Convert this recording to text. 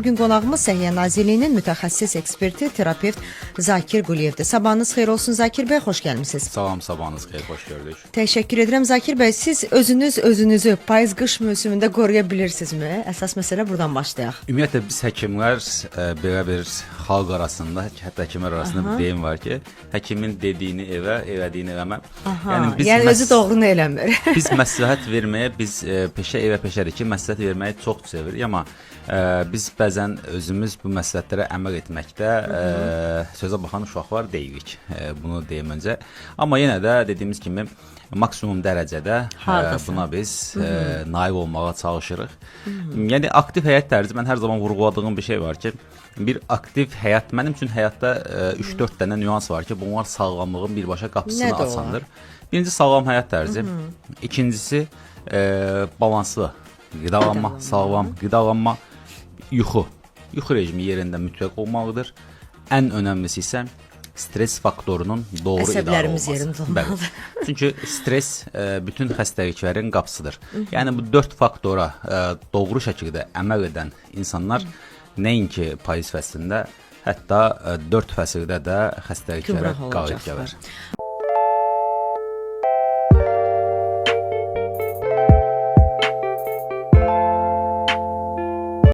Bugün qonağımız Səhiyyə Nazirliyinin mütəxəssis eksperti, terapevt Zakir Quliyevdir. Sabahınız xeyir olsun Zakir bəy, xoş gəlmisiniz. Salam, sabahınız xeyir, xoş gördük. Təşəkkür edirəm Zakir bəy. Siz özünüz özünüzü payız qış mövsümündə qoruya bilirsinizmi? Əsas məsələ buradan başlayaq. Ümumiyyətlə biz həkimlər belə bir xalq arasında, hətta həkimlər arasında bir deyim var ki, həkimin dediyini evə, elədiyini eləmə. Aha, yəni özü doğrunu eləmir. Biz məsləhət verməyə, biz peşə evə peşədir ki, məsləhət verməyi çox sevirik, amma biz bəzən özümüz bu məsləhətlərə əməl etməkdə sözə baxan uşaqlar deyilik. Bunu deyim öncə. Amma yenə də dediyimiz kimi maksimum dərəcədə Hardasa. buna biz nail olmağa çalışırıq. Yəni aktiv həyat tərzi, mən hər zaman vurğuladığım bir şey var ki, bir aktiv həyat mənim üçün həyatda 3-4 dənə nüans var ki, bunlar sağlamlığın birbaşa qapısını Nədir onlar? açandır. Birincisi sağlam həyat tərzi. İkincisi balanslı qidalanma, sağlam qidalanma, yuxu. Yuxu rejimi yerində mütləq olmalıdır. Ən önəmlisi isə stres faktorunun doğru idarə Əsəblərimiz olunması. yerində olmalıdır. Bəli. Çünki stres bütün xəstəliklərin qapısıdır. Yəni bu 4 faktora doğru şəkildə əməl edən insanlar nəinki payız fəslində, hətta 4 fəsildə də xəstəliklərə Gümrah qalib olacaqlar. gələr.